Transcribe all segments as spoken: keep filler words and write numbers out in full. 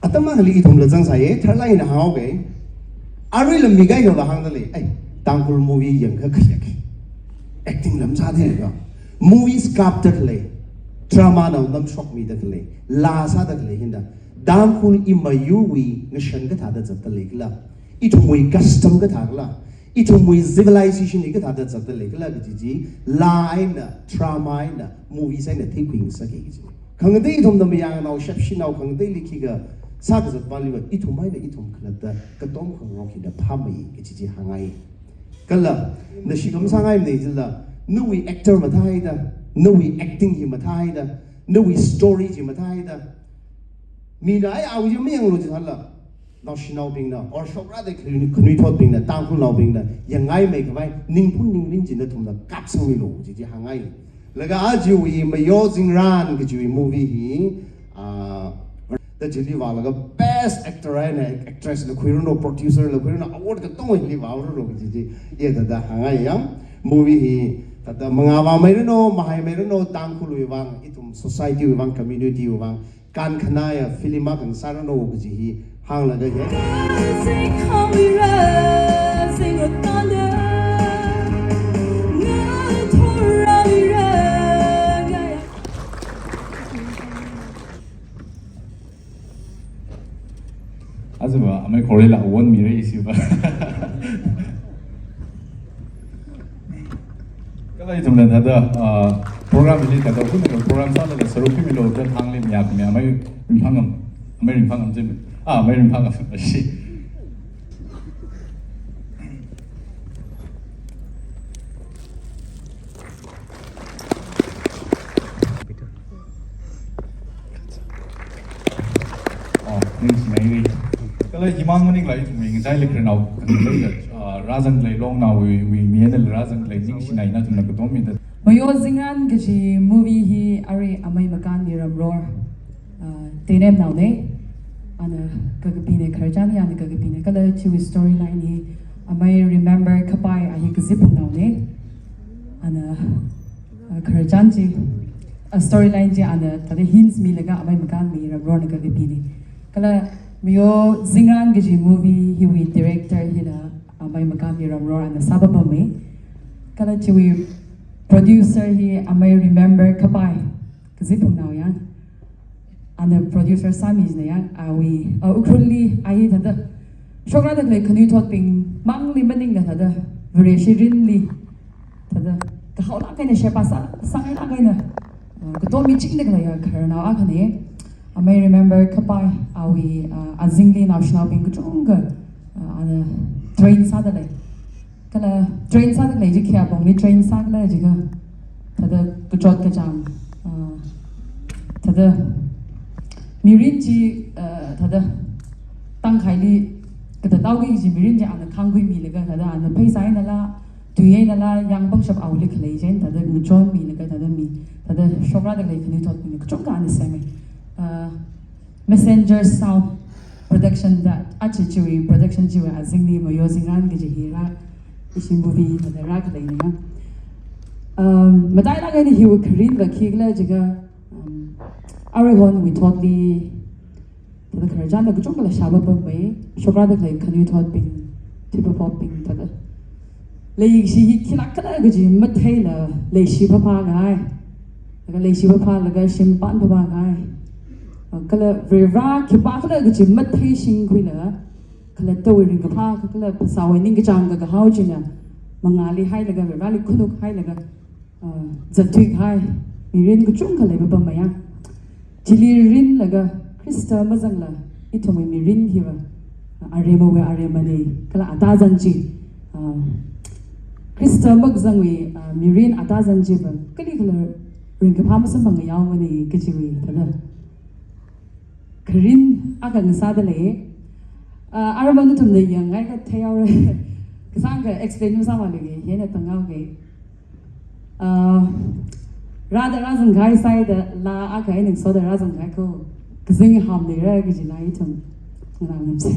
Atam akhali ithumla zangsāya, tharlāk eina hānga. Aruila mi kaikhava hāngdalei, ai, Tangkhul movie yangkha khayak. Acting lam sādalei ka. Movie script dalei. Drama nao namshokmidalei. Laa sādalei hina. Tangkhul imayuwui ngashan kathāda zatdalei kala. Ithumwui custom kathā kala. Ithumwui civilization hi kathāda zatdalei kala kaji chi, laa eina, drama eina, movies eina theikhui ngasaka kaji. Khangatei ithumna mayarnao, shepshinao, khangateili khikha sākazat paliva, ithum eina ithum khalatta katom khangarok hina phāmei kaji chi hāngngai. Kala, nashi kam sāngaimana jila, nawui actor mathāhaida, nawui acting hi mathāhaida, nawui story chi mathāhaida, mina ai awui chi mayanglu jithāla, naoshinaobingna, or shokrāda khanui, khanuithotbingna, Tangkhulnaobingna, yangngaimei khavai, ningphun ningrin chi nathumna kapsangmilu, chi chi hāngngai. Laga ajawui Mayo Zingran kajiwui movie hi, ah, da chili vālaga best actor eina actress la khuiranu, producer la khuiranu, award katonga hili vāranu, chi chi, ya thāda hāngngai ya. Movie hi, thāda mangā vāmeiranu, mahaimeiranu, Tangkhulwui vang, ithum society wui vang, community wui vang, kankhanāya film akha ngasāranu kaji hi hānglaga hi. Azuba, amei khorela awon mira isiba. Kala ithumna thāda, ah, program hili thāda, kuna program sālaga saruk khamilu da thangli miya khami, amei ringphang am, amei ringphang am jim. Ah, amei ringphang am, shi. Oh, ningshi mai. Kala himang maningla ithumwui ngachaili khararnao, ah, rāzanglei longnaowui, wui mi eina rāzanglei ningshina ina ithumna katom mida. Mayo Zingran kaji movie hi arui amei Makanmi Ramror, ah, Teinemnaona. Ana kakapina, khararchan hi ana kakapina. Kala chiwui storyline hi amei Remember Khapai, a hi Kazip phungnaona. Ana, ah, khararchan chi, ah, storyline chi ana thāda hints milaga amei Makanmi Ramrorna kakapina. Kala Mayo Zingran kaji movie hiwui director hina amei Makanmi Ramror ana sāpapama. Kala chiwui producer hi amei Remember Khapai, Kazip phungnaoya. Ana producer sāmina ya, awui, ah, Ukhrulli, a hi thāda shokrāda khalei khanuithotbing mangli maningla thāda, Vareshi mirinli thāda kahaolāk eina sheba sā, sāngailāk eina, ah, katom michingda khaleiya khararnao akhana. Amei Remember Khapai, awui, ah, azingli naoshinaobing kachungkha, ah, ana train sādalei. Kala train sādalei chi khayā pongli train sākhala jiakha, thāda kachot kachāng, ah, thāda mirin chi, ah, thāda tangkhaili kathāda taoki kaji mirin chi ana khangkhuimilaga, thāda ana pheisā einala, tui einala, yang pangshap awuili khalei chieina thāda ngachonmilaga, thāda mi, thāda shokrāda khalei khanuithotbing kachungkha ana semmi. Ah, Messenger Sound Production da, aja chiwui production chiwui azingli Mayo Zingran kaji hi rā, ishi movie thāda rākhaleina ya. Um, matailāk eina hiwui kharinva khikhala jiakha, um, aruihonwui thotli thāda khararchanva kachungkhala shāpapamai, shokrāda khalei khanuithotbing, thuipapopbing thāda leishi hi khilākkhala kaji matheila leishi phāphākahai. Laga leishi phāphālaga shim pan phāphākahai. Kala Varivara khipākhala kaji matheishingkhuilaga, khalattawui ringkaphā, kala phasāwui ningkachāng kakahao china mangāli hailaga, Varivarali khanuk hailaga, ah, zatthuikahai mirin kachungkha leipapamai ya. Chili rinlaga Khrista mazangla ithumwui mirin hiva, ah, aremawui aremana, kala atazan chi, ah, Khrista makazangwui, ah, mirin atazan chiva kalikhala ringkaphā masamphang ngayaomana kajiwui thāda kharin akha ngasādalei. Ah, arui nathumna yangngaikha theihaora. Kasāngkha explain masāmānluiki, hieina tanghaoki. Ah, rāda rāzangkahai sāida laa akha eina ngasoda rāzangkahai ko. Kazing hamlira kaji laa ithum nganāngamsa.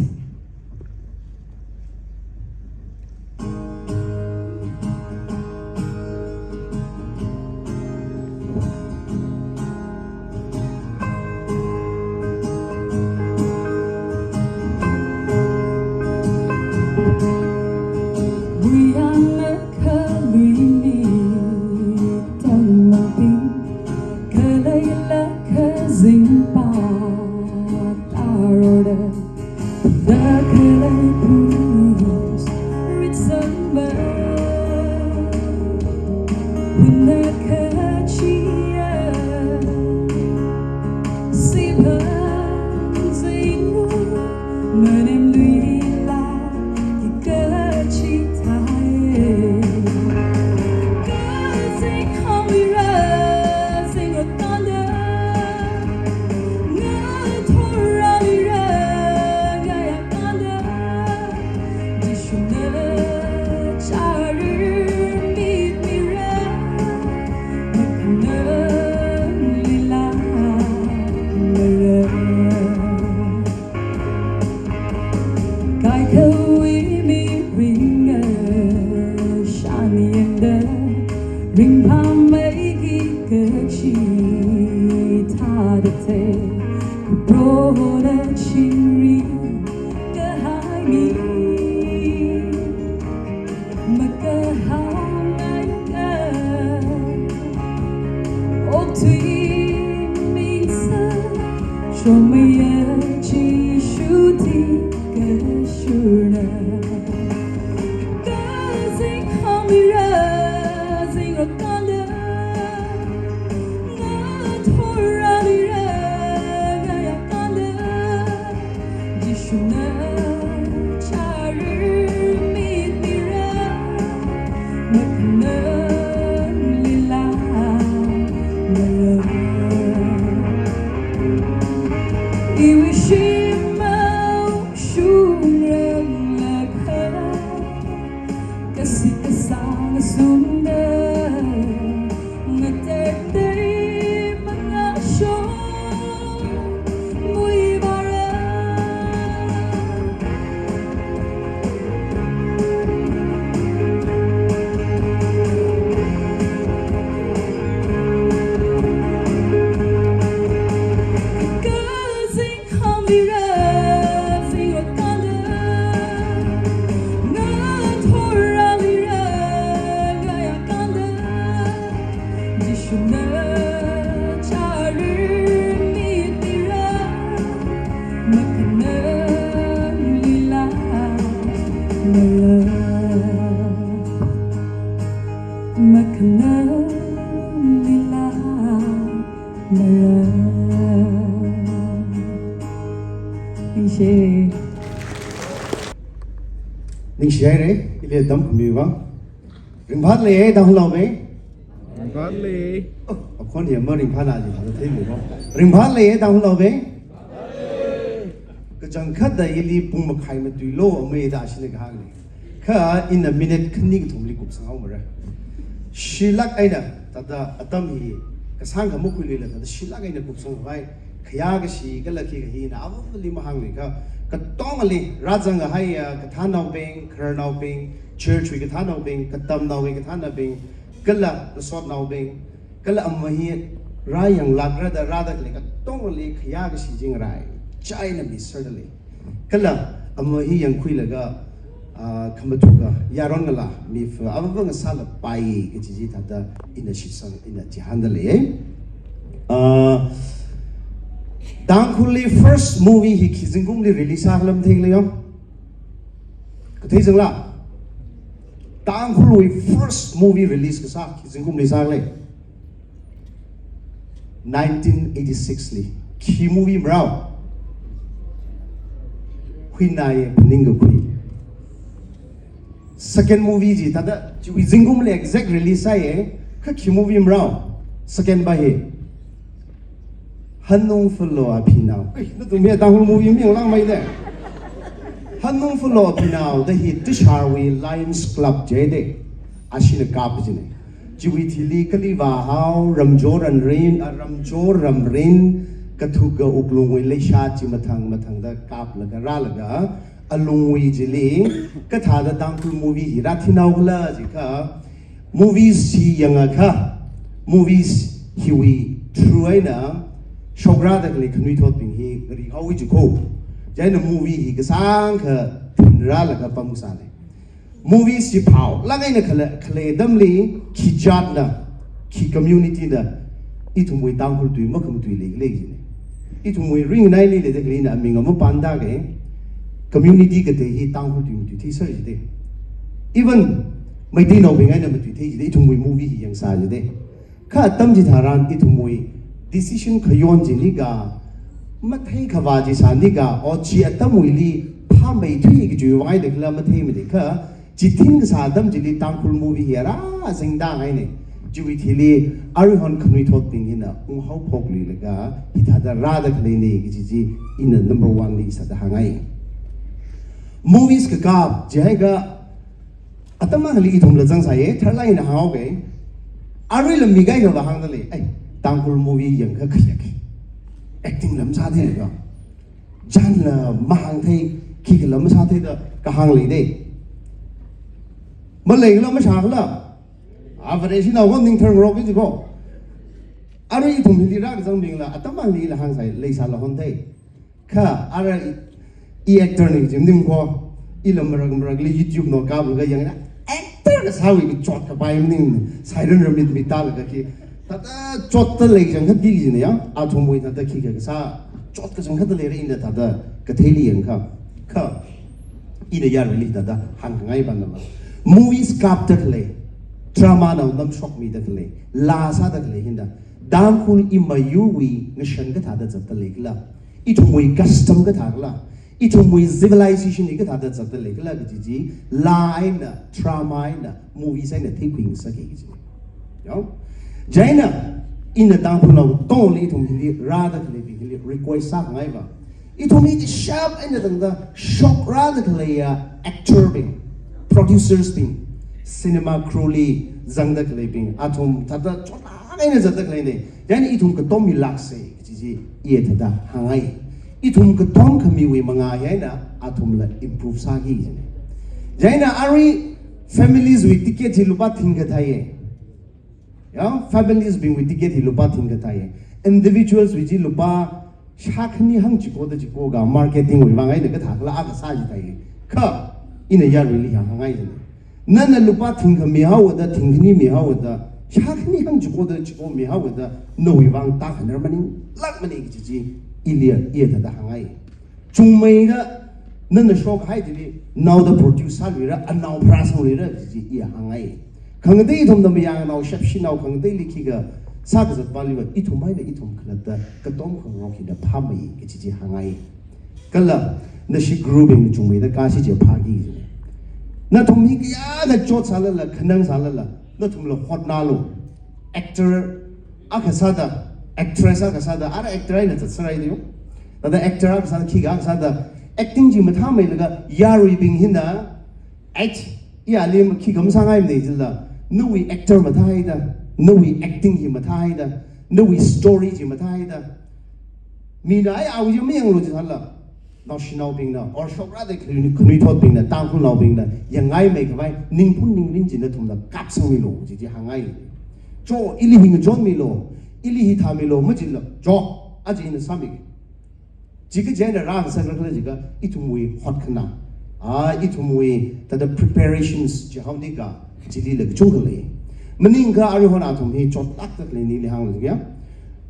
Ningshi. Ningshi haira, ili tamkhami vang. Ringphālei, Tangkhulnaobing. Ringphālei. Oh, akhon hi maringphāna jila theilu ko. Ringphālei, Tangkhulnaobing. Kachangkhatta ili pung makhai matuilu, amei da shina kahāngna. Kha ina minute khani kathumli kupsanghaomara. Shilāk eina, thāda atam hi kasāngkha makhuiluila, thāda shilāk eina kupsangkhavai khayā kashi kala khikha hina avāvali mahāngli kha, katongali rāzangkahaiya kathānnaobing, khararnaobing, church wui kathānnaobing, katamnaowui kathānnaobing, kala ngasotnaobing, kala ama hi rāyanglākra da rāda khalei katongali khayā kashi chi ngaraichā eina miserda lei. Kala ama hi yangkhuilaga, ah, khamathuka yaron ngalā mifā avāva ngasālapai kaji chi thāda ina shitsang, ina chihānda lei. Ah, Tangkhulli first movie hi khi zingkumli release sākhala theikhala yong? Kathei zangla? Tangkhulwui first movie release kasā khi zingkumli sākhala? Nineteen eighty-six li. Khi movie marao? Huinaiye Phaningkakhui. Second movie chi thāda chiwui zingkumli exact release sāya, kha khi movie marao? Second pa hi. Hanung Phalo Aphinao. Ei, nathum hi Tangkhul movie mayangla mai de. Hanung Phalo Aphinao da hi Tisharwui Lions Club chi de. Ashina kap jina. Chiwui thili Kalivahao, Ramjo Ramrin, ah, Ramjo Ramrin, kathuka wuklungwui leishat chi mathang mathangda kaplaga rālaga, alungwui chili, kathāda Tangkhul movie hi rāthinhaokhala jiakha, movies hi yangakha, movies hiwui through eina shokrāda khalei khanuithotbing hi ngarihao jiko. Chieina movie hi kasāngkha thinrālaga pamsāna. Movies chi phaolāk eina khalei, khalei atamli khi jatna, khi community na ithumwui Tangkhul tui makhamatui leikhala jina. Ithumwui ringnaili leida khaleina aming mapanda kha, community katei hi Tangkhul tui matui theiser jida. Even Meiteinaobing eina matuithei jida ithumwui movie hi yangsā jida. Kha atam chitharan ithumwui decision khayon chi nikha, mathei khavā chi sā nikha, o chi atamwuili phāmeithui kajiwui vang eina khala matheimana kha, chithin kasā atam chili Tangkhul movie hi ara zingda ngaina. Chiwui thili aruihon khanuithotbing hina unghaophokluilaga hithāda rāda khaleina kaji chi ina number one li sāda hāngngai. Movies kakap jiakha atam akhali ithumla zangsāya, tharlāk eina hānga. Aruila mi kaikhava hāngda lei, ai, Tangkhul movie yangakha khayak, acting lam sātheilakha, chānla mahāngthei, khikhala masātheida kahāng leida. Maleila mashākhala, a Vareshinao ko ningthar ngarok ki jiko. Arui ithum hili rākazangbingla atam akhali ila hāngsai, leisāla honthei. Kha ara i, i actor na kaji maningko, ila marak marakli YouTube nao kaplaga yangna, actor kasāwui kachot kapai maning, Sairan Ramit mi talaga khi, thāda chotda lei kachangkhat ki kajina ya, athumwui thāda khikha kasā, chot kachangkhat leira ina thāda katheili yangakha. Kha ina yaruili thāda hāngkhangai panava, movies kapda khalei, drama nao namshokmida khalei, laa sāda khalei hina, Tangkhul imayuwui ngashan kathāda zatda leikhala, ithumwui custom kathākhala, ithumwui civilization hi kathāda zatda leikhala kaji chi, laa eina, drama eina, movies eina theikhui ngasaka kaji. Yao? Chieina, ina Tangkhulnao tongli ithum hili rāda khaleibing hili request sākhangaiva, ithum hi sharp eina tangda shokrāda khaleiya actor bing, producers bing, cinema crew li zangda khaleibing, athum thāda chotlāk eina zatda khaleina. Chieina ithum katom milāksa kaji chi iya thāda hāngngai. Ithum katom khamiwui mangā hi eina athumla improve sāki kajina. Chieina arui families wui ticket hi lupā thingkha theiya. Ya, families bingwui ticket hi lupā thingkha theiya. Individuals wui chi lupā shākhani hang chikoda chikoka marketing wui vang eina kathākhala akha sā chi theiya. Kha ina yaruili hāngngai jina. Nana lupā thingkha mihaoda, thingkhani mihaoda, shākhani hang chikoda chiko mihaoda, nawui vang tākhanar maninglākmana kaji chi iliya, iya thāda hāngngai. Chungmeida nana shokhai chili naoda produce sāluira, anao pharāsangluira kaji chi iya hāngngai. Khangatei ithumna mayarnao, shepshinao khangateili khikha sākazat pāliva ithum eina ithum khalatta katom khangarok hina phāmei kaji chi hāngngai. Kala nashi group bing chungmeida kashi chi phāki kajina. Nathum hi kayākha chot sālala, khanang sālala, nathumla hotnālu. Actor akha sāda, actress akha sāda, ara actor eina zatserhaida yo. Thāda actor akha sāda, khikha akha sāda, acting chi mathāmeilaga yaruibing hina, act, iya lim khikha masāngaimana jila, nawui actor mathāhaida, nawui acting hi mathāhaida, nawui story chi mathāhaida. Mina ai awui chi mayanglu jisāla, naoshinaobingna, or shokrāda khanui, khanuithotbingna, Tangkhulnaobingna yangngaimei khavai ningphun ningrin chi nathumna kapsangmilu kaji chi hāngngai. Cho, ili hi ngachonmilu, ili hi thāmilu, majila, cho, aja ina sāmi. Chikaji eina rāngasakra khala jiakha ithumwui hotkhana, a, ithumwui thāda preparations chi haonikha, chilila kachungkha lei. Maningakha aruihon athum hi chotlākda khaleina ili hānglu jiakha,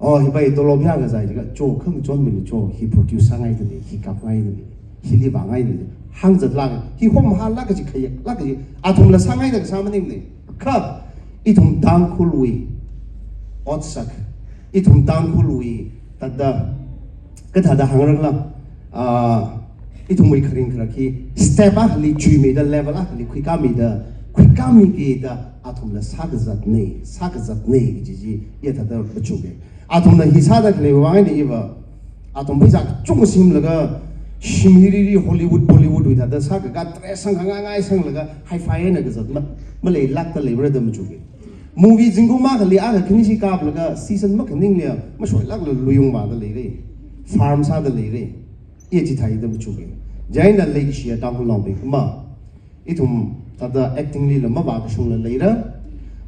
o, hi pai tolop ya kazai jiakha, cho, khangachonmilu cho, hi produce sāngaidalei, hi kapngaida lei, hili vāngaida lei, hāngzatlāk, hi homhālāk kaji, khayaklāk kaji, athumla sāngaida kasā maningmana. Kha ithum Tangkhulwui otsak, ithum Tangkhulwui thāda, kathāda hāngra khala, a, ithumwui kharing kharak hi step akhali chuimeida, level akhali khuikāmeida, khuikāmikida athumla sākazatna, sākazatna kaji chi iya thāda machuka. Athumna hi sāda khaleiwui vang eina iva, athum pheisā kachungkha semlaga, shim hiriri Hollywood, Bollywood wui thāda sākaka dress sangkhangai ngai sanglaga hi-fi eina kazat ma, maleilākda leivāra da machuka. Movie zingkum akhali akha khanishi kaplaga season makhaning leiya mashoilākla lui ungvāda leira. Farm sāda leira. Iya chithāda machuka. Chieina leikashiya Tangkhulnaobing, ma, ithum thāda acting lila mavākashungla leira.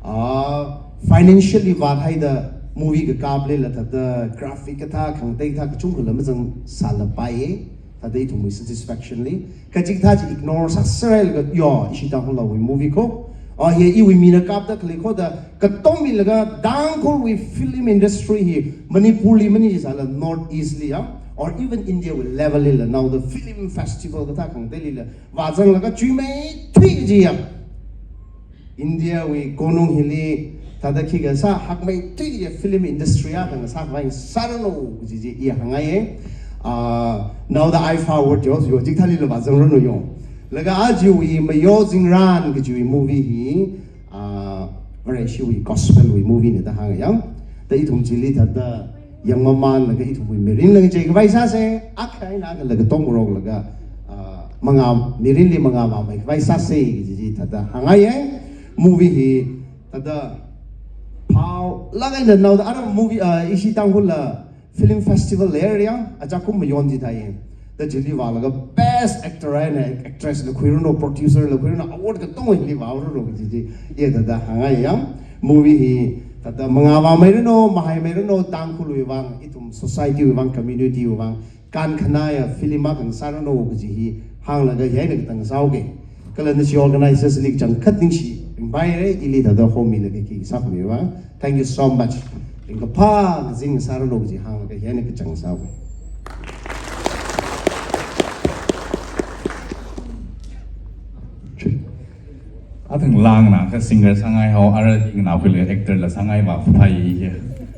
A, financially vāthaida movie kakaplila thāda graphic kathā, khangatei kathā kachungkhala mazangsālapaiya. Thāda ithumwui satisfaction li. Kachikathā chi ignore sāserhailaga, yo, ishi Tangkhulnaowui movie ko, a, hi iwui mina kapda khalei ko da katom milaga Tangkhulwui film industry hi Manipurli maning jisāla North East li ya, or even Indiawui level lila naoda film festival kathā khangateilila vāzanglaga chuimeithui kajiya. India wui konung hili thāda khikha sā hakmeithui film industry akha ngasākhavai sāranu kaji chi i hāngngaiya. Ah, naoda IIFA Award yo, yo jik thālila vāzangranu yo. Laga ajawui Mayo Zingran kajiwui movie hi, ah, Vareshiwui gospel wui movie na da hānga yang. Da ithum chili thāda yangmamānlaga ithumwui mirin ngachei khavai sāsa, akha eina akha laga tongmaroklaga, ah, mangā, mirinli mangā vāmei khavai sāsa kaji chi thāda hāngngaiya. Movie hi thāda phālāk eina naoda ara movie, ah, ishi Tangkhul la film festival leiya, aja kum Mayon chi thāya. Da chili vālaga best actor eina actress la khuiranu, producer la khuiranu, award katonga hili vāranu kaji chi i thāda hāngngaiya. Movie hi thāda mangā vāmeiranu, mahaimeiranu, Tangkhulwui vang, ithum society wui vang, community wui vang kankhanāya film akha ngasāranu kaji hi hānglaga hi eina katang sāuke. Kala nashi organizers li kachangkhat ningshi ringpaira, ili thāda homilaga khi sākhamiwui vang. Thank you so much. Ringkaphā kazing ngasāranu kaji hānglaga hi eina kachang sāuke. Athang langna kha singer sāngai hao, ara hi nganaokhuila actor la sāngai vāphai hi.